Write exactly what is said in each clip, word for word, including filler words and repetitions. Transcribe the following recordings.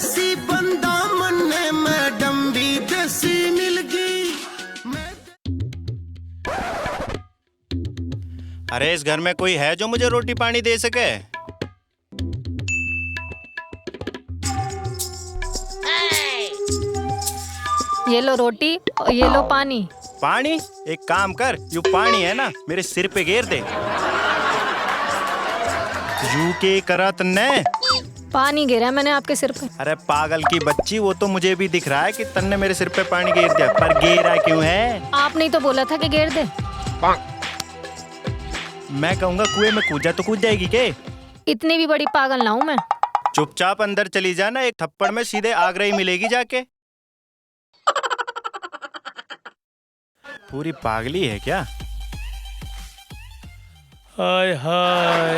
सी बंदा मन्ने मैडम भी देसी मिल गई। मैं अरे, इस घर में कोई है जो मुझे रोटी पानी दे सके? ये लो रोटी और ये लो पानी। पानी? एक काम कर, यू पानी है ना, मेरे सिर पे गेर दे। यू के करा तन्ने? पानी गिरा है मैंने आपके सिर पे। अरे पागल की बच्ची, वो तो मुझे भी दिख रहा है कि तन्ने मेरे सिर पे पानी गिर दिया, पर गिरा क्यों है? आपने ही तो बोला था कि गिर दे। मैं कहूंगा कुएं में कूद जा तो कूद जाएगी के? इतनी भी बड़ी पागल ना हूं मैं। चुपचाप अंदर चली जा ना, एक थप्पड़ में सीधे आगरा ही मिलेगी जाके। पूरी पागली है क्या? हाय हाय।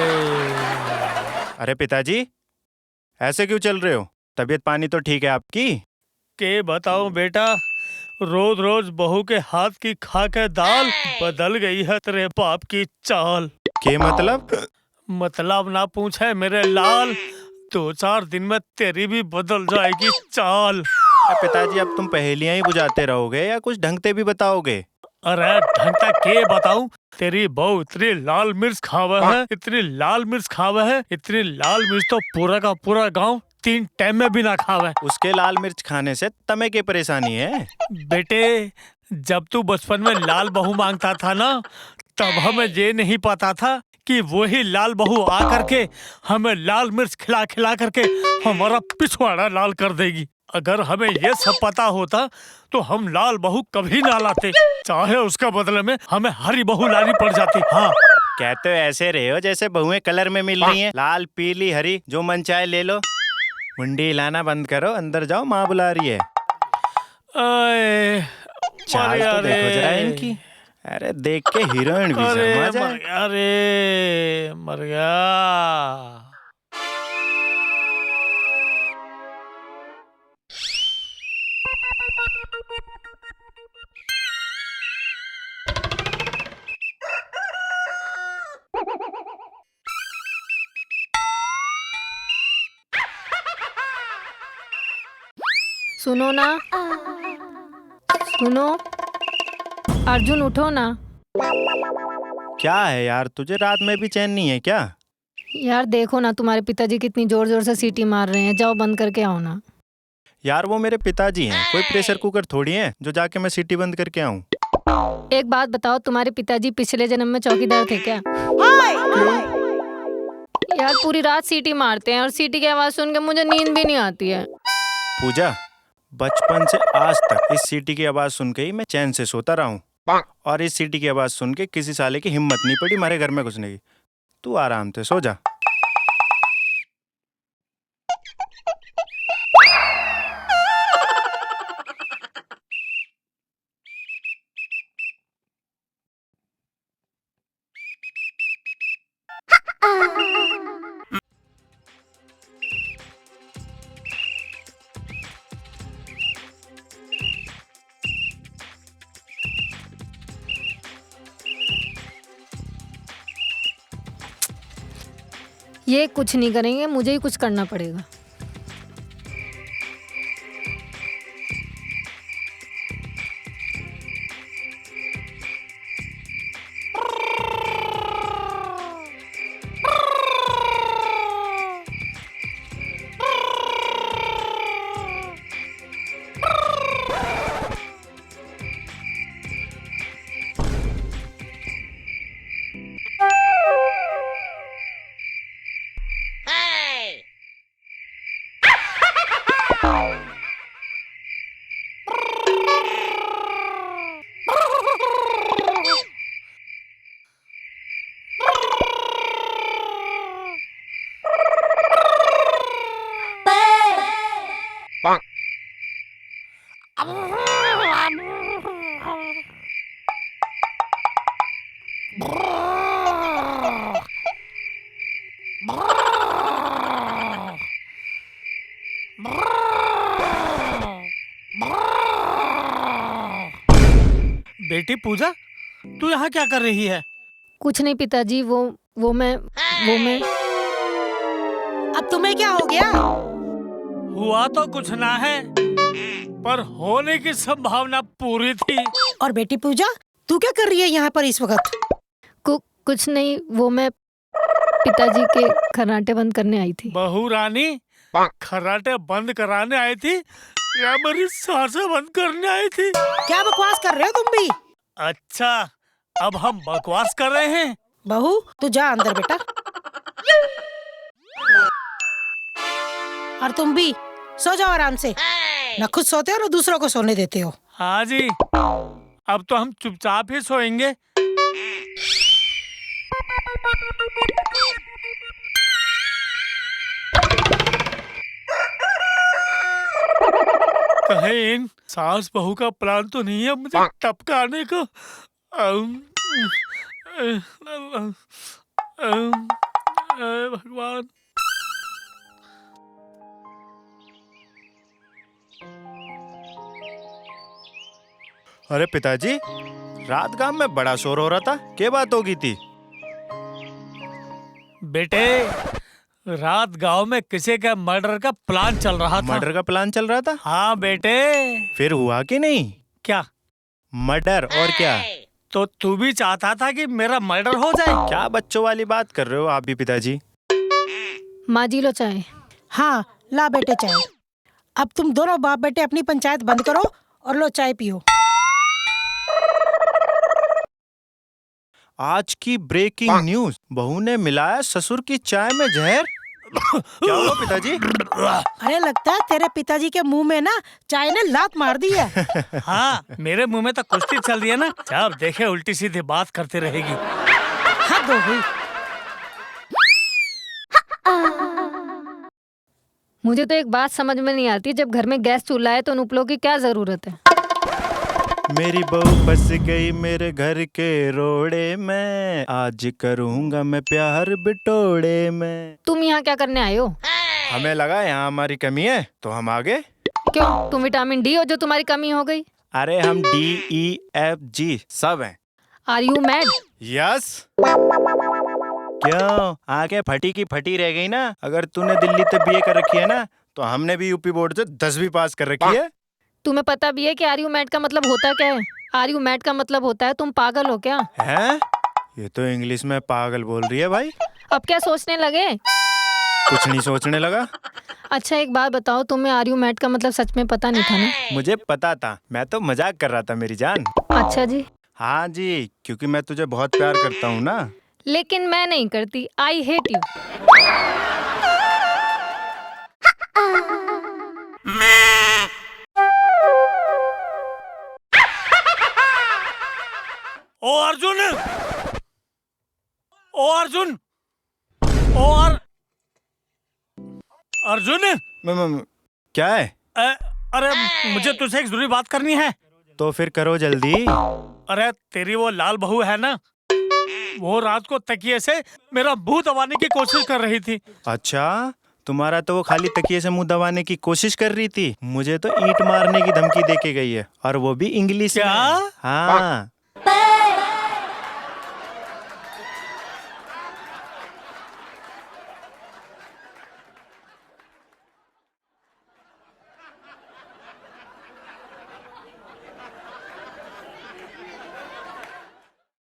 अरे पिताजी, ऐसे क्यों चल रहे हो? तबीयत पानी तो ठीक है आपकी? के बताऊं बेटा, रोज रोज बहू के हाथ की खा के दाल, बदल गई है तेरे बाप की चाल। के मतलब? मतलब ना पूछे मेरे लाल, दो चार दिन में तेरी भी बदल जाएगी चाल। ए, पिताजी, अब तुम पहेलियां ही बुझाते रहोगे या कुछ ढंग से भी बताओगे? अरे ढंग से के बताऊं, तेरी बहू इतनी लाल मिर्च खावे है, इतनी लाल मिर्च खावे है, इतनी लाल मिर्च तो पूरा का पूरा गांव तीन टाइम में भी ना खावे। उसके लाल मिर्च खाने से तमे के परेशानी है? बेटे, जब तू बचपन में लाल बहू मांगता था ना, तब हमें ये नहीं पता था कि वही लाल बहू आ करके हमें लाल मिर्च खिला खिला करके हमारा पिछवाड़ा लाल कर देगी। अगर हमें ये सब पता होता तो हम लाल बहू कभी ना लाते, चाहे उसके बदले में हमें हरी बहू लानी पड़ जाती। हाँ। कहते हो ऐसे रहे हो जैसे बहुएं कलर में मिल रही हैं, लाल, पीली, हरी, जो मन चाहे ले लो। मुंडी हिलाना बंद करो, अंदर जाओ, माँ बुला रही है। आए, चाल तो देखो जरा इनकी। अरे देख के हीरोइन भी शर्मा जाए। मर गया रे, मर गया। सुनो ना, सुनो अर्जुन, उठो ना। क्या है यार, तुझे रात में भी चैन नहीं है क्या? यार देखो ना, तुम्हारे पिताजी कितनी जोर जोर से सीटी मार रहे हैं, जाओ बंद करके आओ ना। यार वो मेरे पिताजी हैं, कोई प्रेशर कुकर थोड़ी हैं जो जाके मैं सीटी बंद करके आऊं। एक बात बताओ, तुम्हारे पिताजी पिछले जन्म में चौकीदार थे क्या? यार पूरी रात सीटी मारते हैं और सीटी की आवाज सुन के मुझे नींद भी नहीं आती है। पूजा, बचपन से आज तक इस सीटी की आवाज सुन के ही मैं चैन से सोता रहा हूँ, और इस सीटी की आवाज सुन के किसी साले की हिम्मत नहीं पड़ी हमारे घर में घुसने की। तू आराम से सो जा। ये कुछ नहीं करेंगे, मुझे ही कुछ करना पड़ेगा। बेटी पूजा, तू यहाँ क्या कर रही है? कुछ नहीं पिताजी, वो, वो मैं, वो मैं। अब तुम्हें क्या हो गया? हुआ तो कुछ ना है, पर होने की संभावना पूरी थी। और बेटी पूजा, तू क्या कर रही है यहाँ पर इस वक्त? कु-, कुछ नहीं, वो मैं पिताजी के खर्राटे बंद करने आई थी। बहू रानी, खर्राटे बंद कराने आई थी या मेरी सांसें बंद करने आई थी? क्या बकवास कर रहे हो तुम भी? अच्छा, अब हम बकवास कर रहे हैं। बहू, तू जा अंदर बेटा। और तुम भी सो जाओ आराम से, ना खुद सोते हो ना दूसरों को सोने देते हो। हाँ जी, अब तो हम चुपचाप ही सोएंगे। कहीं इन सास बहू का प्लान तो नहीं है मुझे टपकाने का? अम, अम, अम, अम, अ, भगवान। अरे पिताजी, रात गांव में बड़ा शोर हो रहा था, क्या बात हो गई थी? बेटे, रात गांव में किसी का मर्डर का प्लान चल रहा था। मर्डर का प्लान चल रहा था? हाँ बेटे। फिर हुआ कि नहीं? क्या? मर्डर, और क्या? तो तू भी चाहता था कि मेरा मर्डर हो जाए? क्या बच्चों वाली बात कर रहे हो आप भी पिताजी? माँ जी, लो चाय। हाँ, ला बेटे चाय। अब तुम दोनों बाप बेटे अपनी पंचायत बंद करो और लो चाय पियो। आज की ब्रेकिंग न्यूज़, बहू ने मिलाया ससुर की चाय में जहर। क्या हुआ पिताजी? अरे, लगता है तेरे पिताजी के मुंह में ना चाय ने लात मार दी है। हाँ, मेरे मुंह में तो कुश्ती चल रही है ना, जब देखे उल्टी सीधी बात करती रहेगी। हद हो गई। मुझे तो एक बात समझ में नहीं आती, जब घर में गैस चूल्हा है तो उन उपलों की क्या जरूरत है? मेरी बहू फंस गई मेरे घर के रोड़े में, आज करूंगा मैं प्यार बिटोड़े में। तुम यहाँ क्या करने आए हो? हमें लगा यहाँ हमारी कमी है तो हम आ गए। क्यों, तुम विटामिन डी हो जो तुम्हारी कमी हो गई? अरे हम डी ई एफ जी सब हैं। Are you mad? Yes। क्यों, आंखें फटी की फटी रह गई ना? अगर तूने दिल्ली ते बीए कर रखी है ना, तो हमने भी यूपी बोर्ड से दसवीं पास कर रखी है। तुम्हें पता भी है कि आर यू मैड का मतलब होता क्या है? आर यू मैड का मतलब होता है तुम पागल हो क्या? हैं? ये तो इंग्लिश में पागल बोल रही है भाई। अब क्या सोचने लगे? कुछ नहीं सोचने लगा। अच्छा, एक बात बताओ, तुम्हें आर यू मैड का मतलब सच में पता नहीं था ना? मुझे पता था, मैं तो मजाक कर रहा था मेरी जान। अच्छा जी। हाँ जी, क्योंकि मैं तुझे बहुत प्यार करता हूँ ना। लेकिन मैं नहीं करती, I hate you। ओ अर्जुन, ओ अर्जुन, ओ अर-, अर्जुन। मैं, मैं, मैं, क्या है? अ, अरे, मुझे तुझसे एक जरूरी बात करनी है। तो फिर करो जल्दी। अरे, तेरी वो लाल बहू है ना, वो रात को तकिए से मेरा मुंह दबाने की कोशिश कर रही थी। अच्छा, तुम्हारा तो वो खाली तकिए से मुंह दबाने की कोशिश कर रही थी, मुझे तो ईंट मारने की धमकी दे के गई है, और वो भी इंग्लिश में। क्या? हाँ।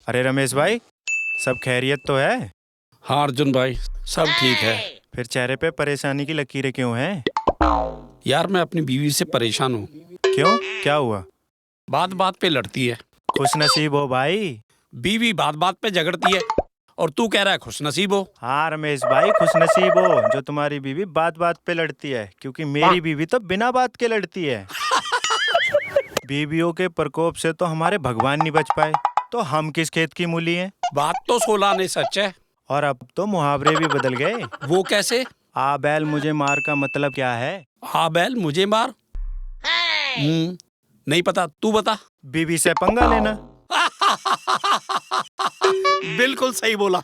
अरे रमेश भाई, सब खैरियत तो है? हाँ अर्जुन भाई, सब ठीक है। फिर चेहरे पे परेशानी की लकीरें क्यों हैं? यार, मैं अपनी बीवी से परेशान हूँ। क्यों, क्या हुआ? बात बात पे लड़ती है। खुश नसीब हो भाई। बीवी बात बात पे झगड़ती है और तू कह रहा है खुश नसीब हो। हाँ रमेश भाई, खुश नसीब हो जो तुम्हारी बीवी बात बात पे लड़ती है, क्योंकि मेरी बीवी तो बिना बात के लड़ती है। बीवियों के प्रकोप से तो हमारे भगवान नहीं बच पाए, तो हम किस खेत की मूली हैं? बात तो सोलह आने सच है। और अब तो मुहावरे भी बदल गए। वो कैसे? आ बैल मुझे मार का मतलब क्या है? आ बैल मुझे मार? हम्म, नहीं पता, तू बता। बीवी से पंगा लेना। बिल्कुल सही बोला।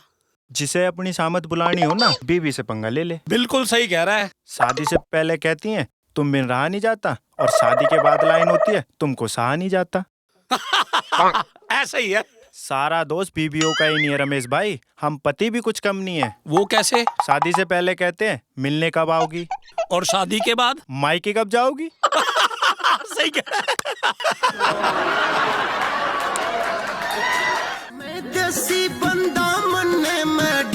जिसे अपनी सामत बुलानी हो ना, बीवी से पंगा ले ले। बिल्कुल सही कह रहा है। शादी से पहले कहती हैं, "तुम बिन रहा नहीं जाता," और शादी के बाद लाइन होती है, "तुमको सहा नहीं जाता।" ऐसा ही है। सारा दोष बीबीओ का ही नहीं है रमेश भाई, हम पति भी कुछ कम नहीं है। वो कैसे? शादी से पहले कहते हैं, "मिलने कब आओगी?" और शादी के बाद? "मायके कब जाओगी?" सही कह रहा है। मैं देसी बंदा मन्ने मैं